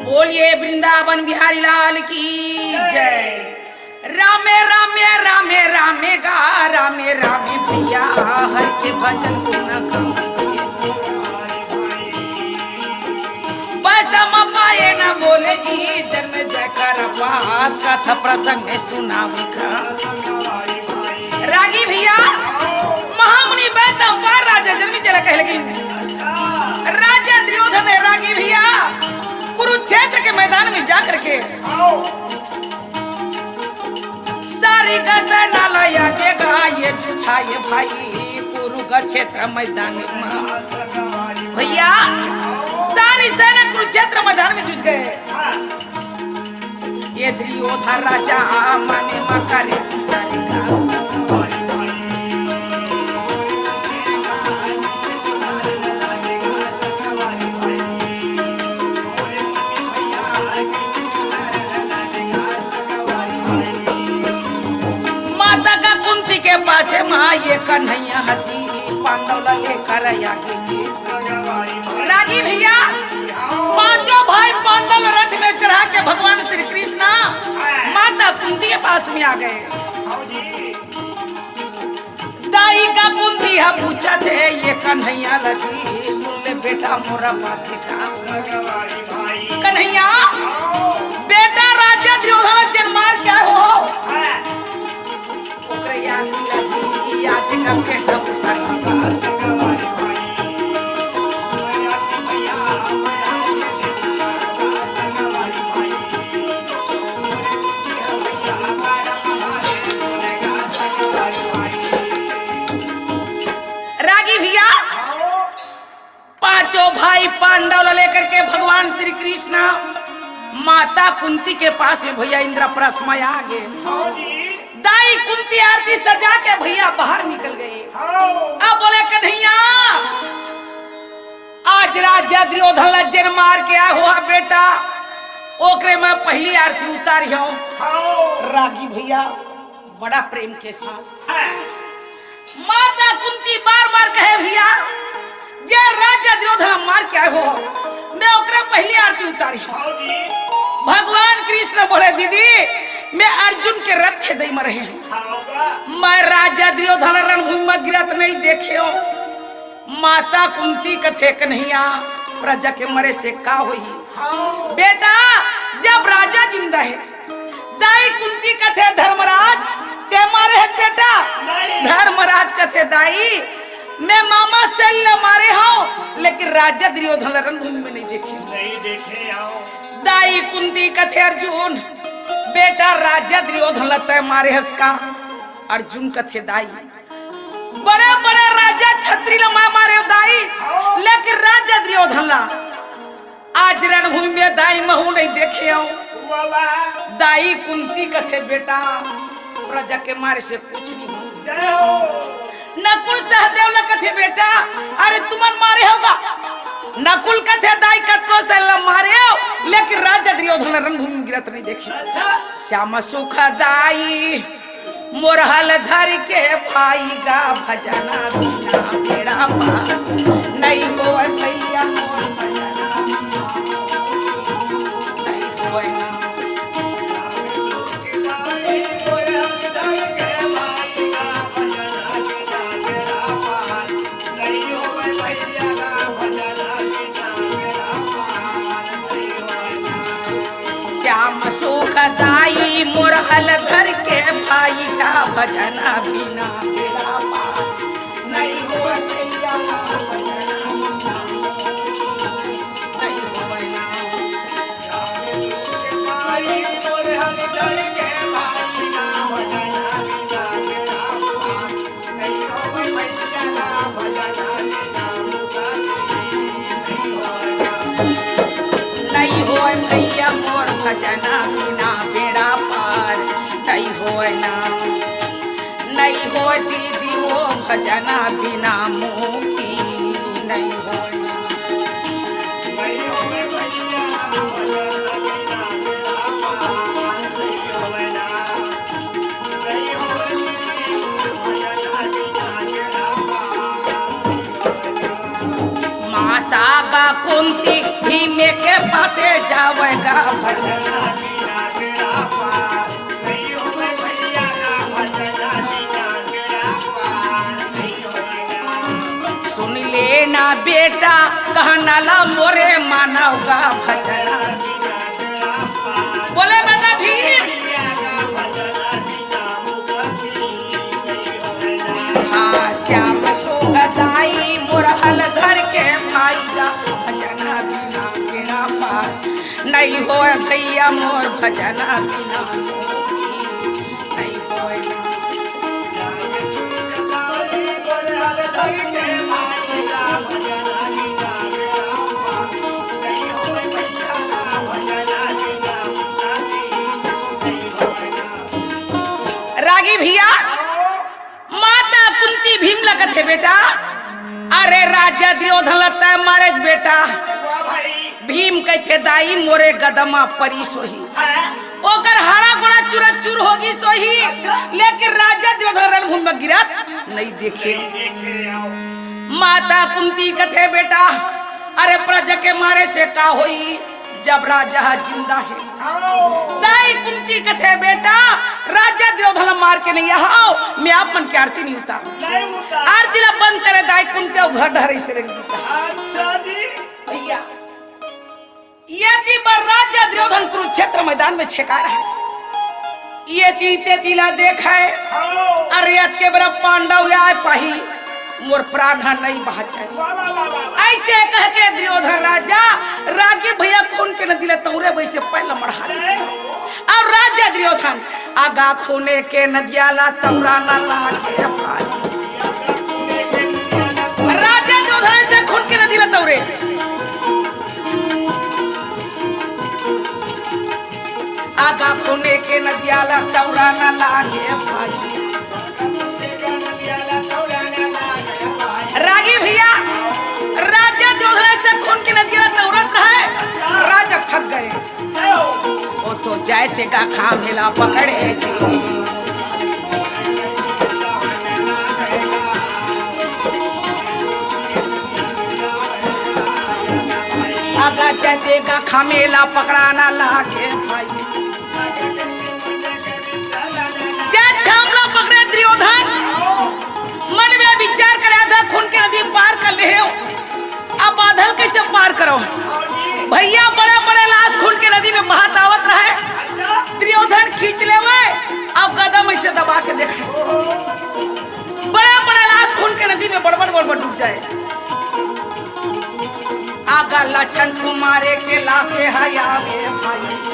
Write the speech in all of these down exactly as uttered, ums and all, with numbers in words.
बोलिए वृंदावन बिहारी लाल की जय। रामे रामे रामे रामे गा, रामे रामे भैया, हर के भजन को न कम। बस हम पाए न बोले जी, जन्म जयकार पास, कथा प्रसंग में सुनावे का। रागी भैया, महामुनि वैशंपायन राजा जनमेजय ला कहे लगे, राजा दुर्योधन है रागी भैया, कुरुक्षेत्र के मैदान में जा करके सारी गसना लया जे गाये जुझाए भाई, कुरुक्षेत्र मैदान में। भैया, सारी सेना कुरुक्षेत्र मैदान में जुझ गए। ये दुर्योधन राजा मने मकरे माता का कुंती के पास माँ ये कन्हैया हजी पांडव ला लेकर आगे जी। रागी भैया, पांचों भाई पांडव रथ में चढ़ा के भगवान श्री कृष्णा माता कुंती के पास में आ गए। दाई का कुंती हा पूछत हे, ये कन्हैया ला जी, सुन ले बेटा मोरा बात का। कन्हैया, बेटा राजा दुर्योधन ला जेन मार के आए हो, ओकरे याद ला जी, याद का बेटा उतार। रागी भैया, पांचों भाई पांडव ला लेकर के भगवान श्री कृष्ण माता कुंती के पास में भैया इंद्रप्रस्थ में आ गए। दाई कुंती आरती सजा के भैया बाहर निकल गए। अब बोले, कन्हैया, आज राजा दुर्योधन ला जेन मार के आए हो बेटा, ओकरे मैं पहली आरती उतारी हूँ। रागी भैया, बड़ा प्रेम के साथ माता कुंती बार बार कहे, भैया, जे राजा दुर्योधन मार के आए हो, मैं ओकरे पहली आरती उतारी। भगवान कृष्ण बोले, दीदी, मैं अर्जुन के रथ के दई में रहे हूँ, मैं राजा दुर्योधन रणभूमि में गिरत नहीं देखे हूँ। माता कुंती कथे, कन्हैया, प्रजा के मरे से का होही? बेटा, जब राजा जिंदा है, दाई कुंती कथे, धर्मराज, ते मारे है बेटा? धर्मराज कथे, दाई, मैं मामा शल्य मारे हूँ, लेकिन राजा दुर्योधन ला रणभूमि में नहीं देखे। नहीं देखे आओ। दाई कुंती कथे, अर्जुन, बेटा, राजा दुर्योधन ला तय मारे हस का? अर्जुन कथे, दाई, बड़े बड़े राजा छत्री ला मैं मारे हूँ दाई, लेकिन राजा दुर्योधन ला आज रणभूमि में दाई महू नहीं देखे हूँ। दाई कुंती कथे, बेटा, प्रजा के मारे से कुछ नहीं हो। नकुल सहदेव ला कथे, बेटा, अरे तुमन मारे होगा। नकुल कथे, दाई कतको से ला मारे हो, लेकिन राजा दुर्योधन ला रणभूमि में गिरत नहीं देखे। श्याम सुख दाई मोर हल धर के भाई गा भजना बिना बेड़ा पार नहीं होय भैया मोर भजना बिना नहीं होय ना। श्याम सुख दाई मोर हल धर के भाई का भजना बिना बेड़ा पार नहीं हो भैया। नहीं हो भैया। नहीं होय भैया मोर भजना बिना बेड़ा पार नहीं होय ना। नहीं होय दीदी वो भज जना बिना मुक्ति नहीं होय। माता गा कुंती भीमे के पासे जावय गा भजन। सुन लेना बेटा कहना ला मोरे मानव गा भजन। बोले बेटा भीम। हाँ, श्याम सुख दाई मोर हल धर के भाई गा भजन बिना बिना पार। नहीं होय भैया मोर भजन बिना मोर नहीं होय। रागी भैया, माता कुंती भीम ल कथे, "बेटा, अरे राजा दुर्योधन ल तैं मारेच बेटा।" वाह भाई। भीम कथे, "दाई मोरे गदा म परिस होही।" हाँ। ओकर हाड़ा गोड़ा चूरा चूर होगिस होही। अच्छा। लेकिन राजा दुर्योधन रणभूमि म गिरत नइ देखे। नइ देखे, आओ। माता कुंती कथे, "बेटा, अरे प्रजा के मारे से का होई?" जब राजा ह जिंदा हे। दाई कुंती कथे, "बेटा, राजा दुर्योधन ल मार के नइ आहव, मैं आप मन के आरती नइ उतारंव।" नइ उतारंव। आरती ला बंद करे दाई कुंती अउ घर डहर अइसे रेंग दिस। अच्छा जी। भैया, एती बर राजा दुर्योधन कुरुक्षेत्र मैदान में छेका रहे। एती तेती ला देखय, हाँ। अरे अतके बेरा पांडव आय पाही, मोर प्राण ह नइ बाँचय। वाह, वाह, वाह, वाह, वाह। अइसे कह के दुर्योधन राजा रागी भैया खून के नदी ल तौरे वइसे पैर ल मढ़ा लिस। अउ राजा दुर्योधन आगा खूने के नदिया ल तौरा न लागे भाई। राजा दुर्योधन अइसे खून के नदी ल तौरे। आगा खूने के नदिया ल तौरा न लागे भाई। रागी भैया, राजा दुर्योधन अइसे खून के नदिया ल तौरत रहय, राजा थक गय। ओ तो जाय तेगा खामेला पकड़े। आगा जाय तेगा खामेला पकड़ा न लागे भाई। जाय खामला पकड़े दुर्योधन, मन में विचार करे, आधा खून के नदी पार कर ले हो। अब बाधल कइसे पार करव? भैया, बड़े-बड़े लाश खून के नदी में बहत आवत रहय। दुर्योधन खींच लेवय, अब गदा म अइसे दबा के देखे। बड़े-बड़े लाश खून के नदी में बड़-बड़, बड़-बड़ डूब जाय। आगा लक्षण कुमारे के लाशे ह आगे भाई।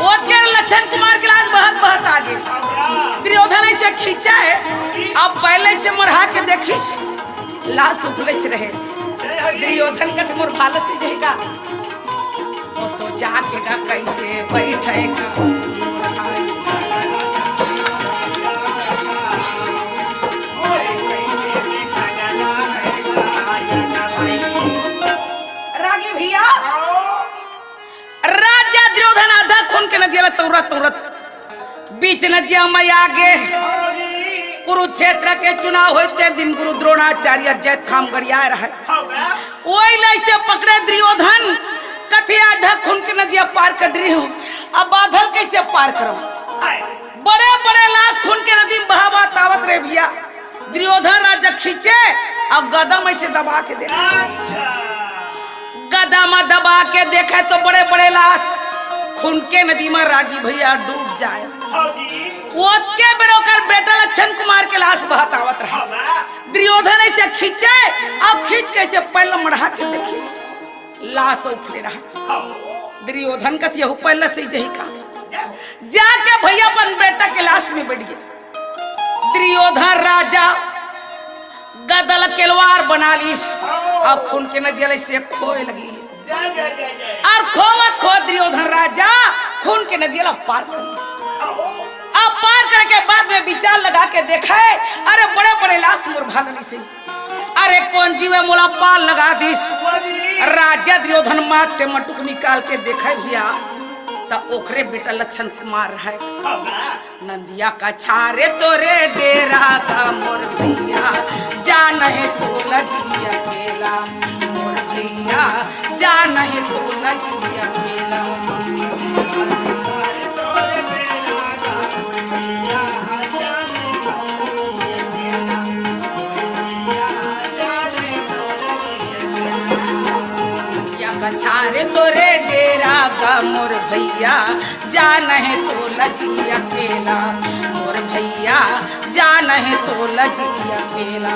ओतके लक्षण कुमार के लाश बहत-बहत आगे। दुर्योधन अइसे खींचय, अब पैर ल अइसे मढ़ा के देखिस। लाश उफलेच रहे। दुर्योधन कथे मोर भाला सिजही का। ओ तो जाके गा कइसे बइठे गा। रागी भैया, राजा दुर्योधन आधा खून के नदिया ल तौरत तौरत बीच नदिया म आगे। कुरुक्षेत्र के चुनाव होय ते दिन गुरु द्रोणाचार्य जैतखाम गड़ियाय रहय। ओही ल अइसे पकड़े दुर्योधन, कथे आधा खून के नदिया पार कर डरे हों, अब बाधल कइसे पार करव? बड़े-बड़े लाश खून के नदी म बहावत आवत रहे भैया। दुर्योधन राजा खींचे अउ गदा म अइसे दबा के देखे। अच्छा। गदा म दबा के देखे तो बड़े-बड़े लाश खून के नदी म रागी भैया डूब जाय। हाँ जी। ओतके बेर ओकर बेटा लक्षण कुमार के लाश बहत आवत रहे। हाँ बा। दुर्योधन अइसे खींचे अउ खींच के अइसे पैर ल मढ़ा के देखिस, लाश उफले रहे। हाँ। दुर्योधन कथे यहू पैर ल सिजही का। जाके भैया अपन बेटा के लाश में बइठ गे। दुर्योधन राजा गदा ल केलवार बना लिस, अउ खून के नदिया ल अइसे खोए लगिस। अउ खोवत खोवत दुर्योधन राजा खून के नदिया ल पार कर लिस। अउ अब पार करे के बाद में विचार लगा के देखे, अरे बड़े बड़े लाश मोर भाल नहीं सही। अरे कोन जीव हे मोला पार लगा दिस। राजा दुर्योधन माथ के मटुक निकाल के देखे भैया, त ओकरे बेटा लक्षण कुमार रहे। नंदिया कछारे तोरे डेरा गा मोर भैया, जा नहीं तू लजिया अकेला। मोर भैया, जा नहीं तू लजिया अकेला। या कछारे तोरे डेरा गा मोर भैया, जा नहीं तू लजिया अकेला। मोर भैया, जा नहीं तू लजिया अकेला।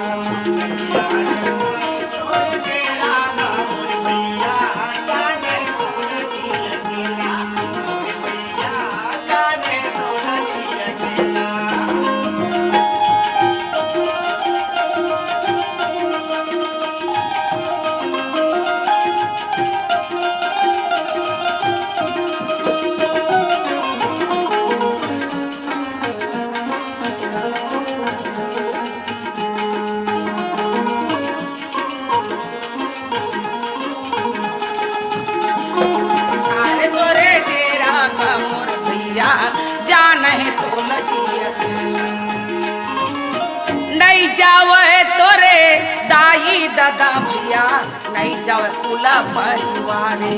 अरे तोरे डेरा गा मोर भैया, जा नहीं तू लजिया। नहीं जावे तोरे दाई दादा भैया, नहीं जावे कुला परिवारे।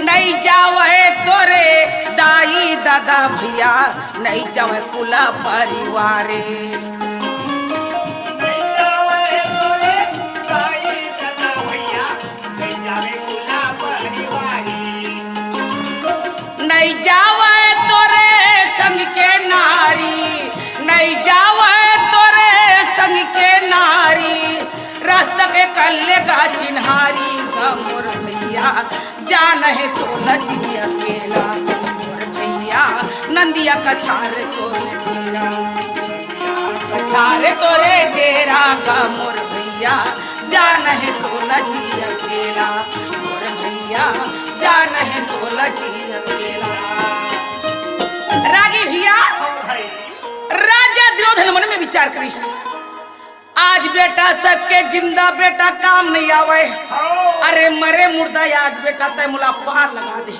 नहीं जावे तोरे दाई दादा भैया, नहीं जावे कुला परिवारे। नहीं जावे तोरे संग के नारी, नहीं जावे तोरे संग के नारी, रास्ता के कल्ले का चिन्हारी गा मोर भैया, जा नहीं तू लजिया अकेला। मोर भैया, नंदिया कछारे तोरे डेरा, कछारे तोरे डेरा गा मोर भैया, जा नहीं तू लजिया अकेला। मोर भैया, जा नहीं तू लजिया अकेला। रागी भैया, राजा दुर्योधन मन में विचार करिस, आज बेटा सबके जिंदा बेटा काम नहीं आवे। अरे मरे मुर्दा, आज बेटा तय मोला पार लगा दे।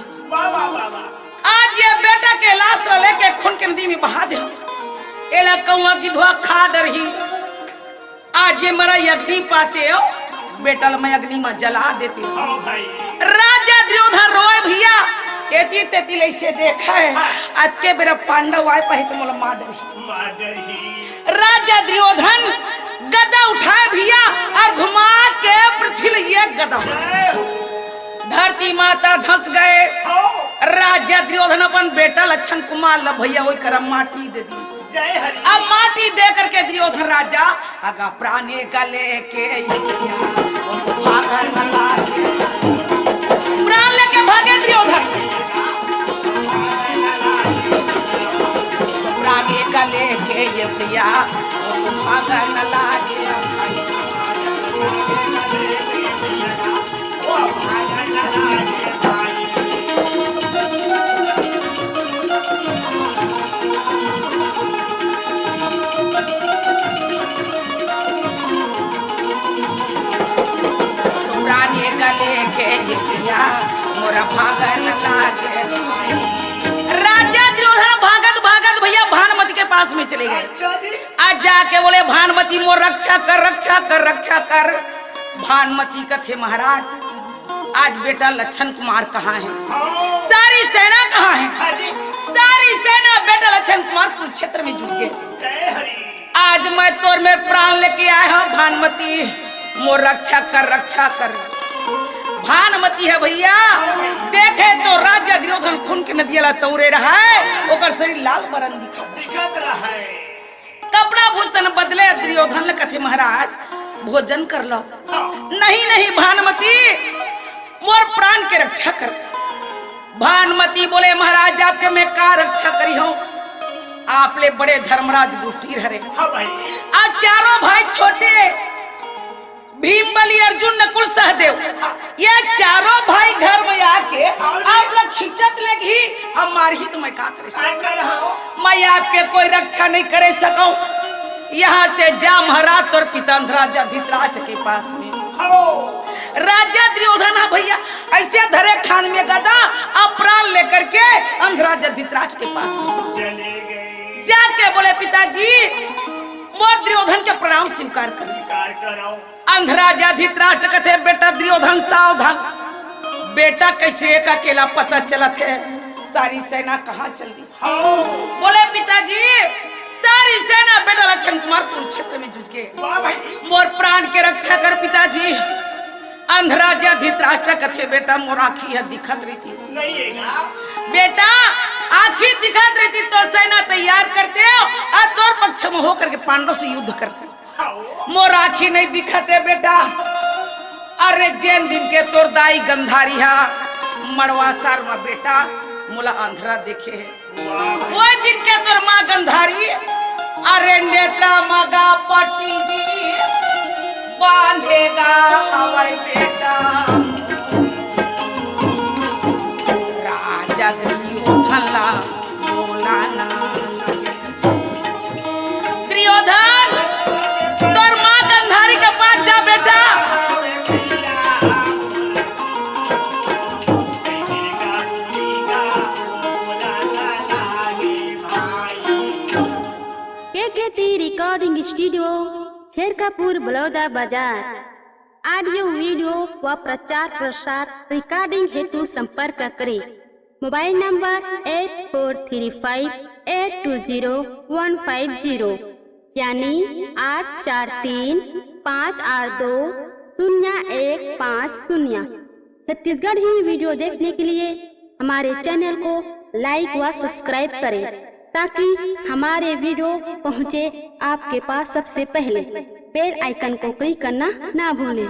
आज ये बेटा के लाश ला लेके खून के नदी में बहा दे। एला कौआ गिधवा खा डरही। आज ये मरा अग्नि पाते हो, बेटा ला मैं अग्नि में जला देती हूँ। राजा दुर्योधन रोए भैया, एती तेती ले से देखा है। अतके बेरा पांडव आए पहे तो मोला मार डरही। राजा दुर्योधन गदा उठाए भैया और घुमा के पृथ्वी ल ये गदा। धरती माता धस गए। राजा दुर्योधन अपन बेटा लक्षण कुमार ल भैया वही करम माटी दे दी। अब माटी दे करके दुर्योधन राजा अगा प्राणे गले के प्राण लेके भागे दुर्योधन। प्राणे गले के ये भैया भागन लागे। राजा दुर्योधन भागत भागत भैया भानुमति के पास में चले गए। आज जाके बोले, "भानुमति मोर रक्षा कर, रक्षा कर, रक्षा कर।" भानुमति कथे, "महाराज, आज बेटा लक्षण कुमार कहाँ है? सारी सेना कहाँ है?" सारी सेना बेटा लक्षण कुमार कुरुक्षेत्र में जुट गए। आज मैं तोर मेर प्राण लेके आए हंव भानुमति, मोर रक्षा कर, रक्षा कर। भानुमति हे भैया, देखे तो राजा दुर्योधन खून के नदिया ला तौरे रहय, ओकर शरीर लाल बरन दिखत। कपड़ा भूषण बदले दुर्योधन ल कथे, "महाराज, भोजन कर लव।" नहीं, नहीं भानुमति, मोर प्राण के रक्षा कर। भानुमति बोले, "महाराज, आपके मैं का रक्षा करिहंव? आप ले बड़े धर्मराज युधिष्ठिर हरे। आज चारों भाई छोटे, भीम, बली, अर्जुन, नकुल, सहदेव, ये चारों भाई घर में आके आप लोग खींचत लगही, अब मारही तो मैं का करे सकत? मैं आपके कोई रक्षा नहीं करे सकूं। यहाँ से जा महाराज तोर पिता राजा धृतराष्ट्र के पास में। राजा दुर्योधन ह भैया, ऐसे धरे खान में गदा, अब प्राण लेकर के अंध राजा धृतराष्ट्र के पास में चले गए। जाके बोले, पिताजी, मोर दुर्योधन के प्रणाम स्वीकार कर। अंध राजा धृतराष्ट्र कथे, बेटा दुर्योधन सावधान, बेटा कैसे एक अकेला पता चलत हे, सारी सेना कहाँ चल दिस? बोले, पिताजी, सारी सेना बेटा लक्षण कुमार कुरुक्षेत्र में जुट गए। मोर प्राण के रक्षा कर पिताजी। अंध राजा धृतराष्ट्र कथे, बेटा मोर आँखी ह दिखत रहितिस। बेटा, आँखी दिखत रहितिस तो सेना तैयार करते हो और तोर पक्ष में होकर के पांडव से युद्ध करते। मोर आँखी नहीं दिखत हे बेटा। अरे जेन दिन के तोर दाई गंधारी हा मड़वा सार में बेटा मोला अंधरा देखे हे, वो दिन के तोर माँ गंधारी, अरे नेत्रा मगा पट्टी जी बांधेगा हवय बेटा। राजा दुर्योधन ला बोलाना। दुर्योधन, तोर माँ गंधारी के पास जा बेटा। K K T recording studio, Chherkapur, Baloda Bazar. Audio, video व प्रचार प्रसार रिकॉर्डिंग हेतु संपर्क करें। Mobile number eight four three five eight two zero one five zero, यानी आठ चार तीन पाँच आठ दो शून्य एक पाँच शून्य। छत्तीसगढ़ी वीडियो देखने के लिए हमारे चैनल को लाइक व सब्सक्राइब करें, ताकि हमारे वीडियो पहुंचे आपके पास सबसे पहले। बेल आइकन को क्लिक करना ना भूलें।